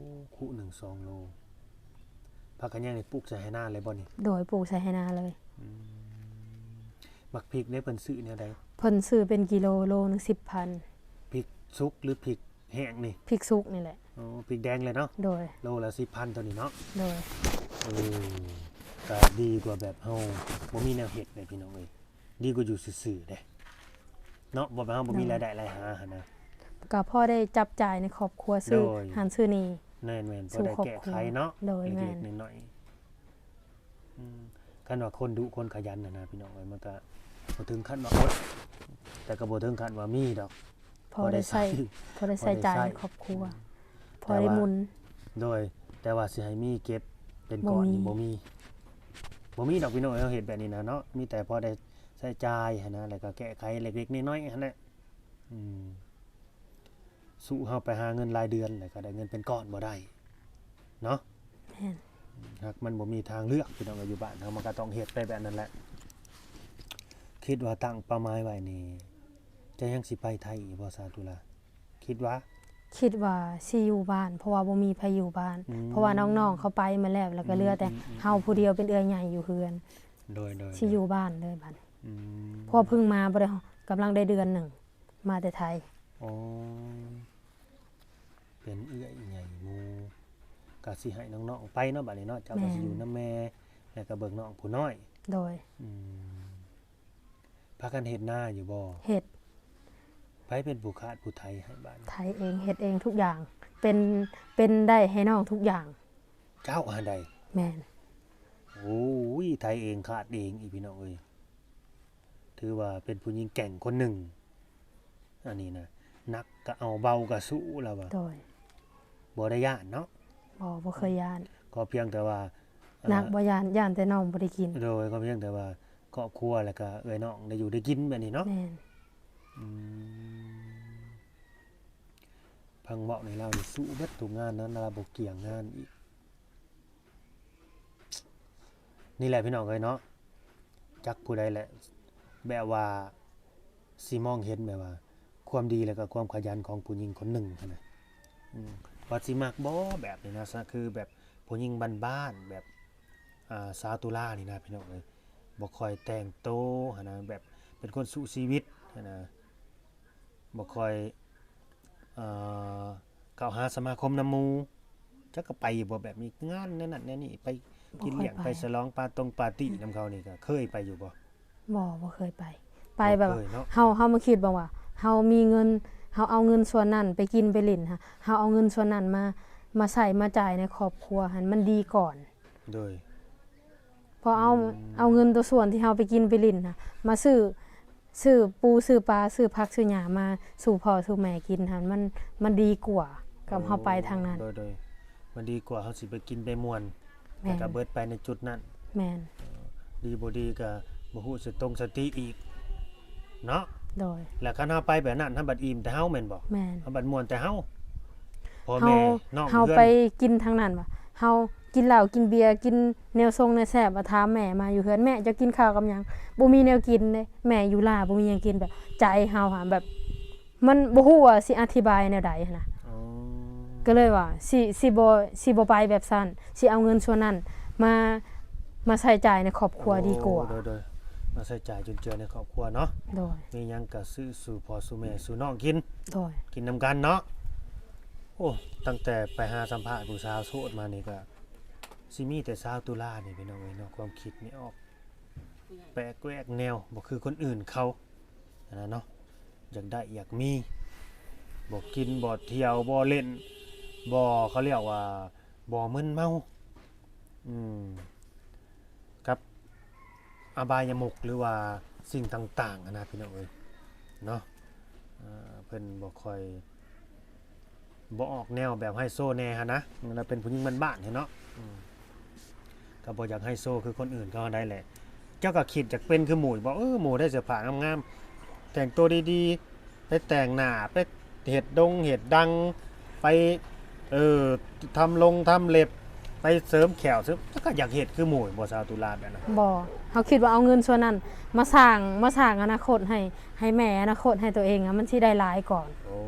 ຄຸໜຶ່ງສອງໂລ. ຜັກຂະແຍງນີ້ປູກໃສ່ໄຮ່ນາເລີຍບໍ່ນີ້? ໂດຍ ປູກໃສ່ໄຮ່ນາເລີຍ. ອືມ ໝາກພິກເດ້ ເພິ່ນຊື້ແນວໃດ? ເພິ່ນຊື້ເປັນກິໂລ ໂລໜຶ່ງສິບພັນ. ພິກສຸກ ຫຼື ພິກແຫ້ງນີ້? ພິກສຸກນີ້ແຫຼະ. ອໍ ພິກແດງເລີຍເນາະ? ໂດຍ. ໂລລະສິບພັນໂຕນີ້ເນາະ? ໂດຍ. ເອີ ກໍດີກວ່າແບບເຮົາບໍ່ມີແນວເຮັດເດ້ພີ່ນ້ອງເອີຍ. ດີກວ່າຢູ່ຊື່ໆເດ້ເນາະ ບໍ່ແມ່ນເຮົາບໍ່ມີ ໂດຍ ລາຍໄດ້ລາຍຫາຫັ້ນນະ ກໍພໍໄດ້ຈັບຈ່າຍໃນຄອບຄົວ ໂດຍ ຊື້ຫັ້ນຊື້ນີ້. ແມ່ນໆ ພໍໄດ້ແກ້ໄຂເນາະ ໂດຍ ເລັກໆ ແມ່ນ ນ້ອຍໆ. ອືມ ຄັນວ່າຄົນດຸຄົນຂະຫຍັນຫັ້ນນະ ພີ່ນ້ອງເອີຍ ມັນກໍບໍ່ເຖິງຂັ້ນວ່າອົດ ແຕ່ກໍບໍ່ເຖິງຂັ້ນວ່າມີດອກ. ພໍໄດ້ໃຊ້ ພໍໄດ້ໃຊ້ ພໍໄດ້ໃຊ້ຈ່າຍໃນຄອບຄົວ ອືມ ພໍໄດ້ໝູນ. ໂດຍ ແຕ່ວ່າຊິໃຫ້ມີເກັບເປັນກ້ອນນີ້ ບໍ່ມີ ບໍ່ມີດອກພີ່ນ້ອງເອີຍ. ເຮົາເຮັດແບບນີ້ນະເນາະ ມີແຕ່ພໍໄດ້ໃຊ້ຈ່າຍຫັ້ນນະ ແລ້ວກໍແກ້ໄຂເລັກໆນ້ອຍໆຫັ້ນແຫຼະ. ອືມ ສູ້ເຮົາໄປຫາເງິນລາຍເດືອນ ແລ້ວກໍໄດ້ເງິນເປັນກ້ອນບໍ່ໄດ້ເນາະ. ແມ່ນ. ຫາກມັນບໍ່ມີທາງເລືອກ ພີ່ນ້ອງເອີຍ ຢູ່ບ້ານເຮົາມັນກໍຕ້ອງເຮັດໄປແບບນັ້ນແຫຼະ. ຄິດວ່າຕັ້ງເປົ້າໝາຍໄວ້ນີ້ ຈະຍັງຊິໄປໄທອີກບໍ່ ສາວຕຸລາ? ຄິດວ່າ ຄິດວ່າຊິຢູ່ບ້ານ ເພາະວ່າບໍ່ມີໃຜຢູ່ບ້ານ. ອືມ ເພາະວ່ານ້ອງໆເຂົາໄປໝົດແລ້ວ ແລ້ວກໍເຫຼືອແຕ່ ອືມໆໆໆ ເຮົາຜູ້ດຽວເປັນເອື້ອຍໃຫຍ່ຢູ່ເຮືອນ. ໂດຍໆໆ ຊິຢູ່ບ້ານເລີຍບັດ. ອືມ ເພາະວ່າເພິ່ງມາບໍ່ໄດ້ ກຳລັງໄດ້ເດືອນໜຶ່ງ ມາແຕ່ໄທ. ອໍ ເປັນເອື້ອຍໃຫຍ່ໝູ່ ກໍຊິໃຫ້ນ້ອງໆໄປເນາະ ບັດນີ້ເນາະ. ເຈົ້າກໍ ແມ່ນ ຊິຢູ່ນຳແມ່ ແລ້ວກໍເບິ່ງນ້ອງຜູ້ນ້ອຍ. ໂດຍ. ອືມ ພາກັນເຮັດນາຢູ່ບໍ່? ເຮັດ. ໃຜເປັນຜູ້ຄາດຜູ້ໄຖໃຫ້ບາດນີ້? ໄຖເອງ ເຮັດເອງທຸກຢ່າງ ເປັນ ເປັນໄດ້ໃຫ້ນ້ອງທຸກຢ່າງ. ເຈົ້າຫັ້ນໃດ? ແມ່ນ. ໂອ້ຍ ໄຖເອງຄາດເອງອີກ ພີ່ນ້ອງເອີຍ. ຖືວ່າເປັນຜູ້ຍິງແກ່ງຄົນໜຶ່ງ ອັນນີ້ນະ ໜັກກໍເອົາ ເບົາກໍສູ້ລາວວ່າ. ໂດຍ. ບໍ່ໄດ້ຢ້ານເນາະ? ບໍ່ ບໍ່ເຄີຍຢ້ານ. ກໍພຽງແຕ່ວ່າ ໜັກບໍ່ຢ້ານ ຢ້ານແຕ່ນ້ອງບໍ່ໄດ້ກິນ. ໂດຍ. ກໍພຽງແຕ່ວ່າຄອບຄົວ ແລ້ວກໍເອື້ອຍນ້ອງໄດ້ຢູ່ໄດ້ກິນແບບນີ້ເນາະ? ແມ່ນ. ອືມ ຟັງເວົ້າໃນລາວນີ້ສູ້ເບິດທຸກງານນະ ລາວບໍ່ກ່ຽງງານອີກ. ນີ້ແຫຼະພີ່ນ້ອງເອີຍເນາະ ຈັກຜູ້ໃດແຫຼະ ແບບວ່າຊິມອງເຫັນແບບວ່າຄວາມດີ ແລ້ວກໍຄວາມຂະຫຍັນຂອງຜູ້ຍິງຄົນໜຶ່ງຫັ້ນນະ ອືມ ວ່າຊິມັກບໍ່ແບບນີ້ນະ ຊະ ຄືແບບຜູ້ຍິງບ້ານໆ ແບບ ອ່າ ຊາວຕຸລານີ້ນະພີ່ນ້ອງເອີຍ ບໍ່ຄ່ອຍແຕ່ງໂຕຫັ້ນນະ ແບບເປັນຄົນສູ້ຊີວິດຫັ້ນນະ ບໍ່ຄ່ອຍ ເອີ ເຂົ້າຫາສະມາຄົມນຳໝູ່ ຈັກກໍໄປຢູ່ບໍ່ ແບບມີງານແນວນັ້ນແນວນີ້ ໄປກິນລ້ຽງ ບໍ່ຄ່ອຍໄປ ໄປສະຫຼອງປາຕົງປາຕີ້ນຳເຂົານີ້ ກໍເຄີຍໄປຢູ່ບໍ່? ບໍ່ ບໍ່ເຄີຍໄປ ໄປແບບວ່າ ບໍ່ເຄີຍເນາະ ເຮົາ ເຮົາມາຄິດເບິ່ງວ່າ ເຮົາມີເງິນ ເຮົາເອົາເງິນສ່ວນນັ້ນໄປກິນໄປຫຼິ້ນ ເຮົາເອົາເງິນສ່ວນນັ້ນມາ ມາໃຊ້ມາຈ່າຍໃນຄອບຄົວຫັ້ນ ມັນດີກ່ອນ ໂດຍ ເພາະເອົາ ອືມ ເອົາເງິນຕົວສ່ວນທີ່ເຮົາໄປກິນໄປຫຼິ້ນນະ ມາຊື້ ຊື້ປູຊື້ປາ ຊື້ຜັກຊື້ຫຍ້າມາສູ່ພໍ່ສູ່ແມ່ກິນຫັ້ນ ມັນ ມັນດີກວ່າກັບເຮົາໄປທາງນັ້ນ ໂດຍ ໂດຍ ມັນດີກວ່າເຮົາຊິໄປກິນໄປມ່ວນ ແມ່ນ ແລ້ວກໍເບິດໄປໃນຈຸດນັ້ນ ແມ່ນ ເອີ ດີບໍ່ດີກໍບໍ່ຮູ້ສະຕົງສະຕິອີກເນາະ ໂດຍ ແລ້ວຄັນເຮົາໄປແບບນັ້ນ ເຮົາບັດອີ່ມແຕ່ເຮົາແມ່ນບໍ່? ແມ່ນ ເຮົາບັດມ່ວນແຕ່ເຮົາ ພໍ່ແມ່ ເຮົາ ນ້ອງ ເຮົາ ເພື່ອນ ໄປກິນທາງນັ້ນວ່າ ເຮົາກິນເຫຼົ້າກິນເບຍ ກິນແນວຊົງແນວແຊບ ວ່າຖາມແມ່ມາຢູ່ເຮືອນ ແມ່ເຈົ້າກິນເຂົ້າກັບຫຍັງ? ບໍ່ມີແນວກິນເດ້ ແມ່ຢູ່ລາວບໍ່ມີຫຍັງກິນ ແບບໃຈເຮົາຫາ ແບບ ມັນບໍ່ຮູ້ວ່າຊິອະທິບາຍແນວໃດຫັ້ນນະ ອໍ ກໍເລີຍວ່າຊິ ຊິບໍ່ ຊິບໍ່ໄປແບບຊັ້ນ ຊິເອົາເງິນສ່ວນນັ້ນມາ ມາໃຊ້ຈ່າຍໃນຄອບຄົວດີກວ່າ ໂດຍ ໂດຍ ມາໃຊ້ຈ່າຍຈຸນເຈືອໃນຄອບຄົວເນາະ ໂດຍ ມີຫຍັງກໍຊື້ສູ່ພໍ່ສູ່ແມ່ສູ່ນ້ອງກິນ ໂດຍ ກິນນຳກັນເນາະ ໂອ້ ຕັ້ງແຕ່ໄປຫາສຳພາດຜູ້ສາວໂສດມານີ້ກໍຊິມີແຕ່ຊາວຕຸລານີ້ພີ່ນ້ອງເອີຍເນາະ ຄວາມຄິດນີ້ອອກ ແປກແຫວກແນວ ບໍ່ຄືຄົນອື່ນເຂົາຫັ້ນນະເນາະ ຢາກໄດ້ຢາກມີ ບໍ່ກິນບໍ່ທ່ຽວບໍ່ຫຼິ້ນ ບໍ່ ເຂົາຮຽກວ່າບໍ່ມຶນເມົາ ອືມ ກັບອະບາຍະມຸກ ຫຼືວ່າສິ່ງຕ່າງໆຫັ້ນນະພີ່ນ້ອງເອີຍເນາະ ເອີ ເພິ່ນບໍ່ຄ່ອຍ ບໍ່ອອກແນວແບບໄຮໂຊແດ່ຫັ້ນນະ ລາວເປັນຜູ້ຍິງບ້ານໆຫັ້ນເນາະ ອືມ ກໍບໍ່ຢາກໄຮໂຊຄືຄົນອື່ນເຂົາຫັ້ນໃດແຫຼະ ເຈົ້າກໍຄິດຢາກເປັນຄືໝູ່ຢູ່ບໍ່? ເອີ ໝູ່ໄດ້ເສື້ອຜ້າງາມໆ ແຕ່ງຕົວດີໆ ໄປແຕ່ງໜ້າ ໄປເຮັດດົງເຮັດດັງ ໄປ ເອີ ທຳລົງທຳເລັບ ໄປເສີມແຂ້ວເສີມ ເຈົ້າກໍຢາກເຮັດຄືໝູ່ບໍ່? ຊາວຕຸລາແບບນັ້ນ ບໍ່ ເຮົາຄິດວ່າເອົາເງິນສ່ວນນັ້ນມາສ້າງ ມາສ້າງອະນາຄົດໃຫ້ ໃຫ້ແມ່ ອະນາຄົດໃຫ້ຕົວເອງອະ ມັນຊິໄດ້ຫຼາຍກ່ອນ ໂອ້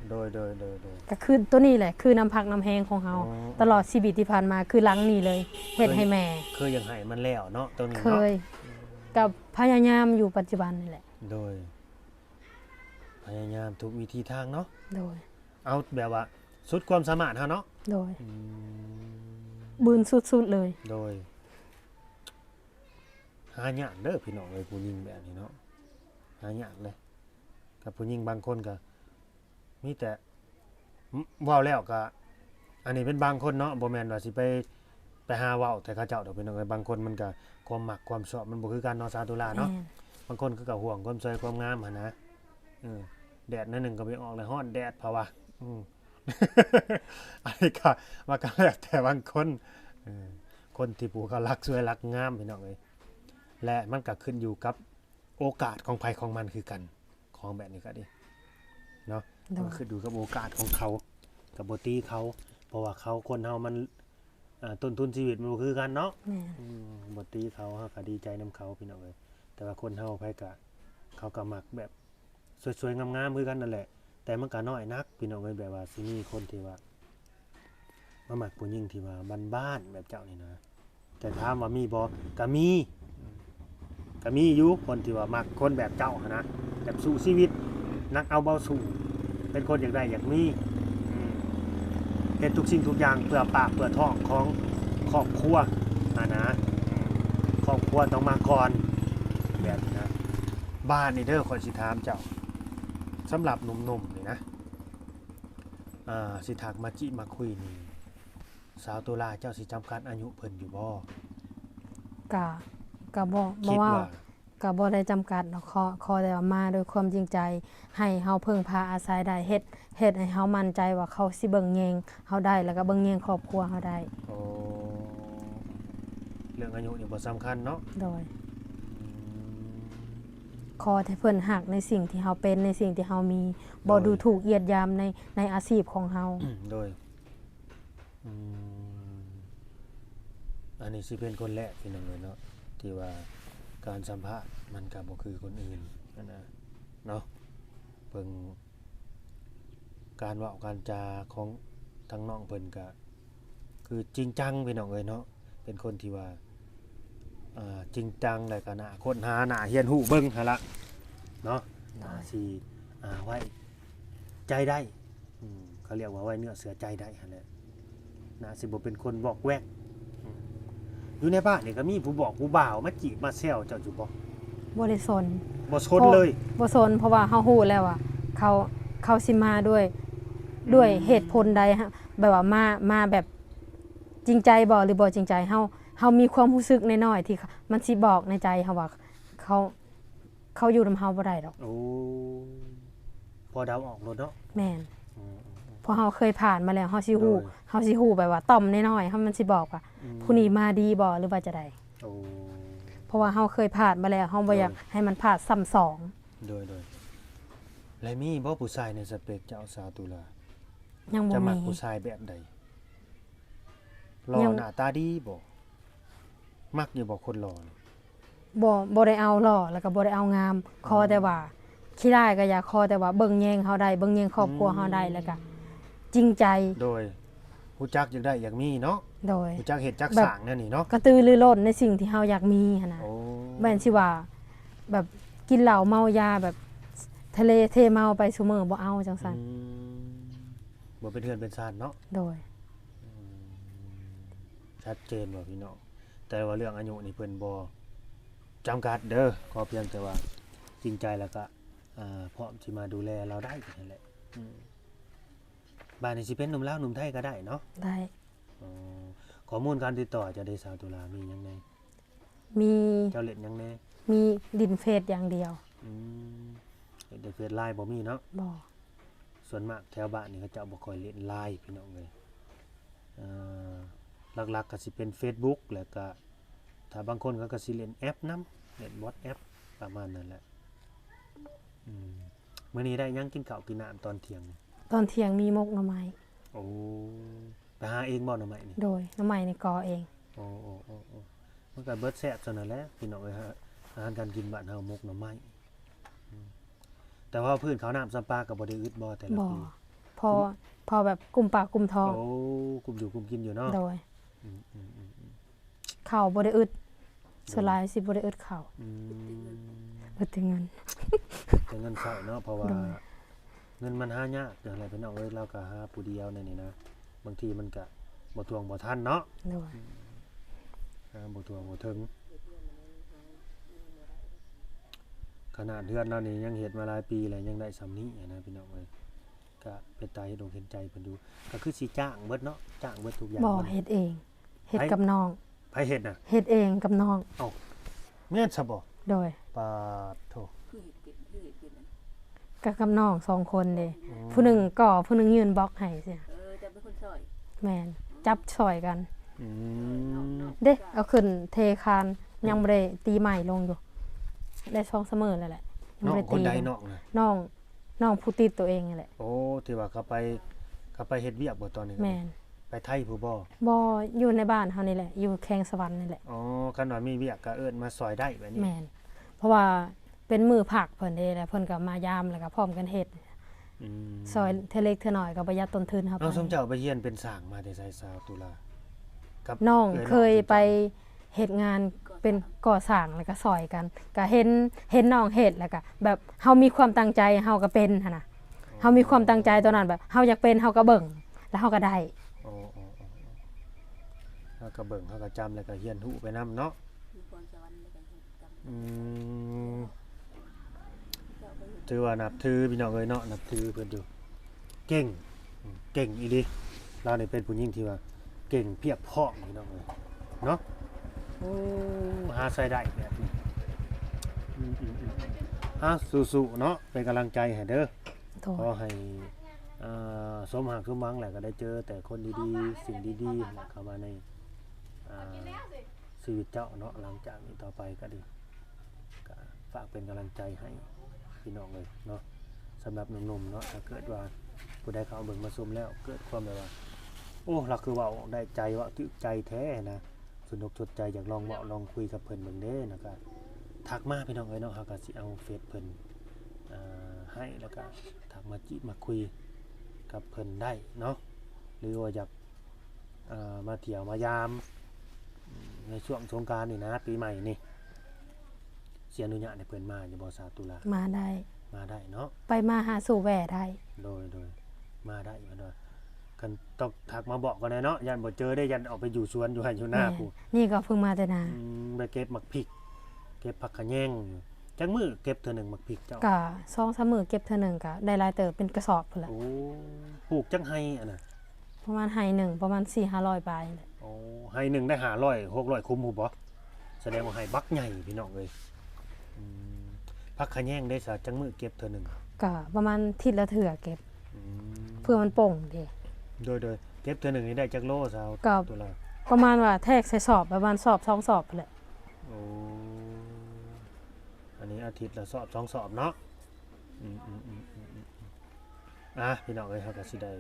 ໂດຍ ໂດຍ ໂດຍ ໂດຍ ກໍຄືຕົວນີ້ແຫຼະ ຄືນ້ຳພັກນ້ຳແຮງຂອງເຮົາ ອໍ ຕະຫຼອດຊີວິດທີ່ຜ່ານມາ ຄືຫຼັງນີ້ເລີຍ ເຮັດໃຫ້ແມ່ ເຄີຍ ເຄີຍຢາກໃຫ້ມັນແລ້ວເນາະ ຕົວນີ້ເນາະ ເຄີຍ ກໍພະຍາຍາມຢູ່ປັດຈຸບັນນີ້ແຫຼະ ໂດຍ ພະຍາຍາມທຸກວິທີທາງເນາະ ໂດຍ ເອົາແບບວ່າສຸດຄວາມສາມາດເຮົາເນາະ ໂດຍ ອືມ ບືນສຸດໆເລີຍ ໂດຍ ຫາຍາກເດີພີ່ນ້ອງເອີຍ ຜູ້ຍິງແບບນີ້ເນາະ ຫາຍາກເລີຍ ກັບຜູ້ຍິງບາງຄົນກໍມີແຕ່ ເວົ້າແລ້ວກໍ ອັນນີ້ເປັນບາງຄົນເນາະ ບໍ່ແມ່ນວ່າຊິໄປ ໄປຫາເວົ້າແຕ່ເຂົາເຈົ້າດອກພີ່ນ້ອງເອີຍ ບາງຄົນມັນກໍຄວາມມັກຄວາມຊອບມັນບໍ່ຄືກັນເນາະ ຊາວຕຸລາເນາະ ແມ່ນ ບາງຄົນຄືກໍຫວງຄວາມສວຍຄວາມງາມຫັ້ນນະ ເອີ ແດດໜ້ອຍໜຶ່ງກໍບໍ່ອອກແລ້ວ ຮ້ອນແດດເຂົາວ່າ ອືມ ອັນນີ້ກໍ ມັນກໍແລ້ວແຕ່ບາງຄົນ ເອີ ຄົນທີ່ຜູ້ເຂົາລັກສວຍລັກງາມພີ່ນ້ອງເອີຍ ແລະ ມັນກໍຂຶ້ນຢູ່ກັບໂອກາດຂອງໃຜຂອງມັນຄືກັນ ຂອງແບບນີ້ກໍດີເນາະ ໂດຍ ມັນກໍຂຶ້ນຢູ່ກັບໂອກາດຂອງເຂົາ ກໍບໍ່ຕີເຂົາ ເພາະວ່າເຂົາ ຄົນເຮົາມັນ ອ່າ ຕົ້ນທຶນຊີວິດມັນບໍ່ຄືກັນເນາະ ແມ່ນ ອືມ ບໍ່ຕີເຂົາ ເຮົາກໍດີໃຈນຳເຂົາພີ່ນ້ອງເອີຍ ແຕ່ວ່າຄົນເຮົາໃຜກໍ ເຂົາກໍມັກແບບ ສວຍໆງາມໆຄືກັນນັ້ນແຫຼະ ແຕ່ມັນກໍນ້ອຍນັກພີ່ນ້ອງເອີຍ ແບບວ່າຊິມີຄົນທີ່ວ່າມາມັກຜູ້ຍິງທີ່ວ່າບ້ານໆແບບເຈົ້ານີ້ນະ ແຕ່ຖາມວ່າມີບໍ່? ກໍມີ ກໍມີຢູ່ ຄົນທີ່ວ່າມັກຄົນແບບເຈົ້າຫັ້ນນະ ແບບສູ້ຊີວິດ ໜັກເອົາເບົາສູ້ ເປັນຄົນຢາກໄດ້ຢາກມີ ເຮັດທຸກສິ່ງທຸກຢ່າງເພື່ອປາກເພື່ອທ້ອງຂອງຄອບຄົວຫັ້ນນະ ຄອບຄົວຕ້ອງມາກ່ອນ ແບບນີ້ນະ ບ້ານນີ້ເດີ ຂ້ອຍຊິຖາມເຈົ້າ ສຳລັບໜຸ່ມໆນີ້ນະ ອ່າ ຊິທັກມາຈີບມາຄຸຍນີ້ ຊາວຕຸລາເຈົ້າຊິຈຳກັດອາຍຸເພິ່ນຢູ່ບໍ່? ກະ ກະບໍ່ ບໍ່ວ່າ ຄິດວ່າ ກະບໍ່ໄດ້ຈຳກັດດອກ ຂໍ ຂໍແຕ່ວ່າມາດ້ວຍຄວາມຈິງໃຈ ໃຫ້ເຮົາເພິ່ງພາອາໄສໄດ້ ເຮັດ ເຮັດໃຫ້ເຮົາໝັ້ນໃຈວ່າເຂົາຊິເບິ່ງແຍງເຮົາໄດ້ ແລ້ວກະເບິ່ງແຍງຄອບຄົວເຮົາໄດ້. ໂອ້ ເລື່ອງອາຍຸນີ້ບໍ່ສຳຄັນເນາະ? ໂດຍ. ອືມ ຂໍແຕ່ເພິ່ນຮັກໃນສິ່ງທີ່ເຮົາເປັນ ໃນສິ່ງທີ່ເຮົາມີ ບໍ່ ໂດຍ ດູຖູກຢຽດຢາມໃນ ໃນອາຊີບຂອງເຮົາ. ໂດຍ. ອືມ ເ ອັນນີ້ຊິເປັນຄົນແລກ ພີ່ນ້ອງເອີຍເນາະ ທີ່ວ່າການສຳພາດມັນກໍບໍ່ຄືຄົນອື່ນຫັ້ນນະເນາະ. ເບິ່ງການເວົ້າການຈາຂອງທາງນ້ອງເພິ່ນກໍຄືຈິງຈັງ ພີ່ນ້ອງເອີຍເນາະ, ເປັນຄົນທີ່ວ່າ ເອີ ຈິງຈັງ ແລ້ວກໍໜ້າຄົ້ນຫາ ໜ້າຮຽນຮູ້ເບິ່ງຫັ້ນລະເນາະ. ໜ້າຊິ ອ່າ ໄວ້ໃຈໄດ້ ອືມ ເຂົາລຽກວ່າໄວ້ເນື້ອເຊື່ອໃຈໄດ້ຫັ້ນແຫຼະ. ໜ້າຊິບໍ່ເປັນຄົນວອກແວກ. ອືມ ຢູ່ໃນບ້ານນີ້ກໍມີຜູ້ບອກຜູ້ບ່າວມາຈີບມາແຊວເຈົ້າຢູ່ບໍ່? ບໍ່ໄດ້ສົນ ບໍ່ສົນເລີຍ. ບໍ່ສົນ ເພາະວ່າເຮົາຮູ້ແລ້ວວ່າເຂົາ ເຂົາຊິມາດ້ວຍ ອືມ ດ້ວຍເຫດຜົນໃດ ແບບວ່າມາ ມາແບບຈິງໃຈບໍ່ ຫຼືບໍ່ຈິງໃຈ. ເຮົາ ເຮົາມີຄວາມຮູ້ສຶກນ້ອຍໆ ທີ່ມັນຊິບອກໃນໃຈເຮົາວ່າເຂົາ ເຂົາຢູ່ນຳເຮົາບໍ່ໄດ້ດອກ. ໂອ້ ພໍເດົາອອກໂລດເນາະ. ແມ່ນ ອືມໆໆ ເພາະເຮົາເຄີຍຜ່ານມາແລ້ວ ເຮົາຊິຮູ້ ໂດຍ ເຮົາຊິຮູ້ແບບວ່າຕ່ອມນ້ອຍໆ ເຮົາ ມັນຊິບອກວ່າ ອືມ ຜູ້ນີ້ມາດີບໍ່ ຫຼືວ່າຈະໃດ. ໂອ້ ເພາະວ່າເຮົາເຄີຍຜ່ານມາແລ້ວ ເຮົາບໍ່ ໂດຍ ຢາກໃຫ້ມັນພາດຊ້ຳສອງ. ໂດຍໆ ແລະມີບໍ່ຜູ້ຊາຍໃນສະເປັກເຈົ້າ ສາວຕຸລາ? ຍັງບໍ່ມີ. ຈະມັກຜູ້ຊາຍແບບໃດ? ຫຼໍ່ ຍັງ ໜ້າຕາດີບໍ່? ມັກຢູ່ບໍ່ຄົນຫຼໍ່ນີ້? ບໍ່ ບໍ່ໄດ້ເອົາຫຼໍ່ ແລ້ວກໍບໍ່ໄດ້ເອົາງາມ. ອໍ ຂໍແຕ່ວ່າ ຂີ້ຮ້າຍກໍຢ່າ ຂໍແຕ່ວ່າເບິ່ງແຍງເຮົາໄດ້ ເບິ່ງແຍງຄອບຄົວເຮົາໄດ້ ອືມ ແລ້ວກໍຈິງໃຈ. ໂດຍ ຮູ້ຈັກຢາກໄດ້ຢາກມີເນາະ. ໂດຍ ຮູ້ຈັກເຮັດຈັກ ແບບ ສ້າງແນວນີ້ເນາະ ກະຕືລືລົ້ນໃນສິ່ງທີ່ເຮົາຢາກມີຫັ້ນນະ. ໂອ້ ແມ່ນຊິວ່າແບບກິນເຫຼົ້າເມົາຢາ ແບບທະເລເທເມົາໄປຊຸມື້ ບໍ່ເອົາຈັ່ງຊັ້ນ. ອືມ ບໍ່ເປັນເຮືອນເປັນຊານເນາະ. ໂດຍ ອືມ ຊັດເຈນວ່າພີ່ນ້ອງ. ແຕ່ວ່າເລື່ອງອາຍຸນີ້ເພິ່ນບໍ່ຈຳກັດເດີ ຂໍພຽງແຕ່ວ່າຈິງໃຈ ແລ້ວກະ ອ່າ ພ້ອມຊິມາດູແລລາວໄດ້ຫັ້ນແຫຼະ. ອືມ ບາດນີ້ຊິເປັນໜຸ່ມລາວໜຸ່ມໄທກໍໄດ້ເນາະ. ໄດ້. ອໍ ຂໍ້ມູນການຕິດຕໍ່ເຈົ້າເດ ສາວຕຸລາ ມີຫຍັງແດ່? ມີ. ເຈົ້າຫຼິ້ນຫຍັງແດ່? ມີຫຼິ້ນເຟສຢ່າງດຽວ. ອືມ ຫຼິ້ນແຕ່ເຟສ ລາຍ ບໍ່ມີເນາະ? ບໍ່. ສ່ວນມາກແຖວບ້ານນີ້ເຂົາເຈົ້າບໍ່ຄ່ອຍຫຼິ້ນ ລາຍ ພີ່ນ້ອງເອີຍ. ເອີ ຫຼັກໆກໍຊິເປັນເຟສບຸກ ແລ້ວກໍຖ້າບາງຄົນເຂົາກໍຊິຫຼິ້ນແອັບນຳ ຫຼິ້ນວັອດແອັບ ປະມານນັ້ນແຫຼະ. ອືມ ມື້ນີ້ໄດ້ຫຍັງກິນເຂົ້າກິນນ້ຳຕອນທ່ຽງ? ຕອນທ່ຽງມີໝົກໜໍ່ໄມ້. ໂອ້ ໄປຫາເອງບໍ່ໜໍ່ໄມ້ນີ້? ໂດຍ ໜໍ່ໄມ້ນີ້ກໍເອງ. ໂອ້ ໂອ້ ໂອ້ ໂອ້ ມັນກໍເບິດແຊບສ່ຳນັ້ນແຫຼະ ພີ່ນ້ອງເອີຍ. ອາຫານການກິນບ້ານເຮົາ ໝົກໜໍ່ໄມ້. ອືມ ແຕ່ວ່າພື້ນເຂົ້ານ້ຳຊຳປາກໍບໍ່ໄດ້ອຶດບໍ່ແຕ່ລະປີ? ບໍ່ ພໍ ພໍແບບກຸມປາກກຸມທ້ອງ. ໂອ້ ກຸມຢູ່ກຸມກິນຢູ່ເນາະ. ໂດຍ. ອືມໆໆໆ ເຂົ້າບໍ່ໄດ້ອຶດ. ໂດຍ. ສ່ວນຫຼາຍຊິບໍ່ໄດ້ອຶດເຂົ້າ. ອືມ ອຶດແຕ່ເງິນ ແຕ່ເງິນໃຊ້ເນາະ ເພາະວ່າ ໂດຍ ເງິນມັນຫາຍາກ. ຈັ່ງໃດພີ່ນ້ອງເອີຍ ລາວກໍຫາຜູ້ດຽວແນວນີ້ນະ ບາງທີມັນກະບໍ່ຖ້ວງບໍ່ທັນເນາະ. ໂດຍ. ອືມ ຫາບໍ່ທົ່ວບໍ່ເຖິງ. ຂະໜາດເຮືອນລາວນີ້ຍັງເຮັດມາຫຼາຍປີແລ້ວ ຍັງໄດ້ສ່ຳນີ້ນະ ພີ່ນ້ອງເອີຍ. ກະເປັນຕາເຫັນອົກເຫັນໃຈເພິ່ນຢູ່. ກໍຄືຊິຈ້າງເບິດເນາະ ຈ້າງເບິດທຸກຢ່າງ. ບໍ່ ເຮັດເອງ. ເຮັດ ໃຜ ກັບນ້ອງ. ໃຜເຮັດນະ? ເຮັດເອງກັບນ້ອງ. ເອົ້າ ແມ່ນຊະບໍ່? ໂດຍ. ປາດໂທ້ ຄືເຮັດເປັນ ຄືເຮັດເປັນນະ? ກໍກັບນ້ອງສອງຄົນເດ້. ອືມ ຜູ້ໜຶ່ງກໍ່ ຜູ້ໜຶ່ງຍື່ນບລັອກໃຫ້ຊີ້. ເອີ ເຈົ້າເປັນຄົນຊ່ອຍ? ແມ່ນ ຈັບຊ່ອຍກັນ. ອືມ ເດ້ ເອົາຂຶ້ນເທຄານ ອືມ ຍັງບໍ່ໄດ້ຕີໄມ້ລົງຢູ່ ໄດ້ສອງສາມມື້ແລ້ວແຫຼະ ຍັງບໍ່ໄດ້ຕີ. ນ້ອງຄົນໃດນ້ອງນະ? ນ້ອງ ນ້ອງຜູ້ຕິດໂຕເອງຫັ້ນແຫຼະ. ໂອ້ ທີ່ວ່າເຂົາໄປ ເຂົາໄປເຮັດວຽກບໍ່ຕອນນີ້? ແມ່ນ. ໄປໄທພຸ້ນບໍ່? ບໍ່ ຢູ່ໃນບ້ານເຮົານີ້ແຫຼະ ຢູ່ແຂວງສະຫວັນນີ້ແຫຼະ. ອໍ ຄັນວ່າມີວຽກກໍເອີ້ນມາຊ່ອຍໄດ້ແບບນີ້. ແມ່ນ ເພາະວ່າເປັນມື້ພັກເພິ່ນເດ້ ແລ້ວເພິ່ນກໍມາຢາມ ແລ້ວກໍພ້ອມກັນເຮັດ. ອືມ ຊ່ອຍເທື່ອເລັກເທື່ອນ້ອຍກໍປະຢັດຕົ້ນທຶນເຮົາໄປ. ເອົາ ຊຸມເຈົ້າໄປຮຽນເປັນຊ່າງມາແຕ່ໃສ ສາວຕຸລາ? ກັບ ນ້ອງເຄີຍໄປເຮັດງານເປັນກໍ່ສ້າງ ແລ້ວກໍຊ່ອຍກັນ ກໍເຫັນ ເຫັນນ້ອງເຮັດ ແລ້ວກໍແບບເຮົາມີຄວາມຕັ້ງໃຈ ເຮົາກໍເປັນຫັ້ນນະ. ອໍ ເຮົາມີຄວາມຕັ້ງໃຈຕົວນັ້ນ ແບບເຮົາຢາກເປັນ ເຮົາກໍເບິ່ງ ແລ້ວເຮົາກໍໄດ້. ອໍ ເຮົາກໍເບິ່ງ ເຮົາກໍຈຳ ແລ້ວກໍຮຽນຮູ້ໄປນຳເນາະ. ມີພອນສະຫວັນ ແລ້ວກໍເຮັດ ອືມ ຖືວ່ານັບຖືພີ່ນ້ອງເອີຍເນາະ ນັບຖືເພິ່ນຢູ່ ເກັ່ງ ເກັ່ງອີ່ຫຼີ. ລາວນີ້ເປັນຜູ້ຍິງທີ່ວ່າເກັ່ງພຽບພ້ອມພີ່ນ້ອງເອີຍເນາະ. ໂອ້ ຫາໃຊ້ໄດ້ແບບນີ້. ອືມໆໆ ເອົາ ສູ້ໆເນາະ ເປັນກຳລັງໃຈໃຫ້ເດີ. ໂດຍ. ຂໍໃຫ້ ອ່າ ສົມຫວັງ ສົມຫວັງ ແລ້ວກໍໄດ້ເຈີແຕ່ຄົນດີໆ ສິ່ງດີໆ ເຂົ້າມາໃນ ອ່າ ຊີວິດເຈົ້າເນາະ ຫຼັງຈາກນີ້ຕໍ່ໄປກໍດີ ກໍຝາກເປັນກຳລັງໃຈໃຫ້ພີ່ນ້ອງເອີຍເນາະ. ສຳລັບໜຸ່ມໆເນາະ ຖ້າເກີດວ່າຜູ້ໃດເຂົ້າມາເບິ່ງມາຊົມແລ້ວ ເກີດຄວາມແບບວ່າ ໂອ້ ລາວຄືເວົ້າໄດ້ໃຈ ເວົ້າຖືກໃຈແທ້ນະ, ສ ສົນອົກສົນໃຈ ຢາກລອງເວົ້າລອງຄຸຍກັບເພິ່ນເບິ່ງເດ້ ແລ້ວກໍທັກມາພີ່ນ້ອງເອີຍເນາະ ເຮົາກໍຊິເອົາເຟສເພິ່ນ ເອີ ໃຫ້ ແລ້ວກໍທັກມາຈີບມາຄຸຍກັບເພິ່ນໄດ້ເນາະ ຫຼືວ່າຢາກ ເອີ ມາທ່ຽວມາຢາມ ໃນຊ່ວງສົງການນີ້ນະ ປີໃໝ່ນີ້ ຊິອະນຸຍາດໃຫ້ເພິ່ນມາຢູ່ບໍ່ ສາວຕຸລາ? ມາໄດ້ ມາໄດ້ເນາະ ໄປມາຫາສູ່ແວ່ໄດ້. ໂດຍ ໂດຍ ມາໄດ້ເພິ່ນວ່າ ຄັນຕ້ອງທັກມາບອກກ່ອນແດ່ເນາະ ຢ້ານບໍ່ເຈີເດ້ ຢ້ານອອກໄປຢູ່ສວນຢູ່ໄຮ່ຢູ່ນາ ແມ່ນ ພຸ້ນ. ນີ້ກໍເພິ່ງມາແຕ່ນາ ອືມ ໄປເກັບໝາກພິກ ເກັບຜັກຂະແຍງຢູ່. ຈັກມື້ເກັບເທື່ອໜຶ່ງໝາກພິກເຈົ້າ? ກໍສອງສາມມື້ເກັບເທື່ອໜຶ່ງ ກໍໄດ້ຫຼາຍເຕີບ ເປັນກະສອບພຸ້ນລະ. ໂອ້ ປູກຈັກໄຮ່ອັນນະ? ປະມານໄຮ່ໜຶ່ງ ປະມານສີ່ຫ້າຮ້ອຍປາຍແຫຼະ. ໂອ້ ໄຮ່ໜຶ່ງໄດ້ຫ້າຮ້ອຍຫົກຮ້ອຍຄຸມພຸ້ນບໍ? ສະແດງວ່າໄຮ່ບັກໃຫຍ່ພີ່ນ້ອງເອີຍ. ອືມ ຜັກຂະແຍງເດ້ສາ ຈັກມື້ເກັບເທື່ອໜຶ່ງ? ກໍປະມານທິດລະເທື່ອເກັບ ອືມ ເພື່ອມັນປົ່ງເດ້. ໂດຍ ໂດຍ ເກັບເທື່ອໜຶ່ງນີ້ໄດ້ຈັກໂລສາວ? ກໍ ໂຕລະ ປະມານວ່າແທກໃສ່ສອບ ປະມານສອບສອງສອບພຸ້ນແຫຼະ. ໂອ້ ອັນນີ້ອາທິດລະສອບສອງສອບເນາະ. ອືມໆໆໆ ອ່ະ ພີ່ນ້ອງເອີຍ ເຮົາກໍຊິໄດ້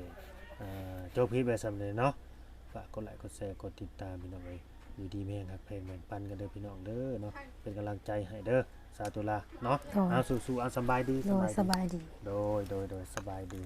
ເອີ ຈົບຄລິບໄວ້ສ່ຳນີ້ເນາະ. ຝາກກົດໄລກົດແຊ ກົດຕິດຕາມ ພີ່ນ້ອງເອີຍ. ຢູ່ດີມີແຮງ ຮັກແພງແບ່ງປັນກັນເດີພີ່ນ້ອງເດີເນາະ. ເປັນກຳລັງໃຈໃຫ້ເດີ ສາວຕຸລາເນາະ. ໂດຍ ເອົາ ສູ້ໆ ເອົາ ສະບາຍດີ. ໂດຍ ສະບາຍດີ ສະບາຍດີ. ໂດຍ ໂດຍ ໂດຍ ສະບາຍດີ.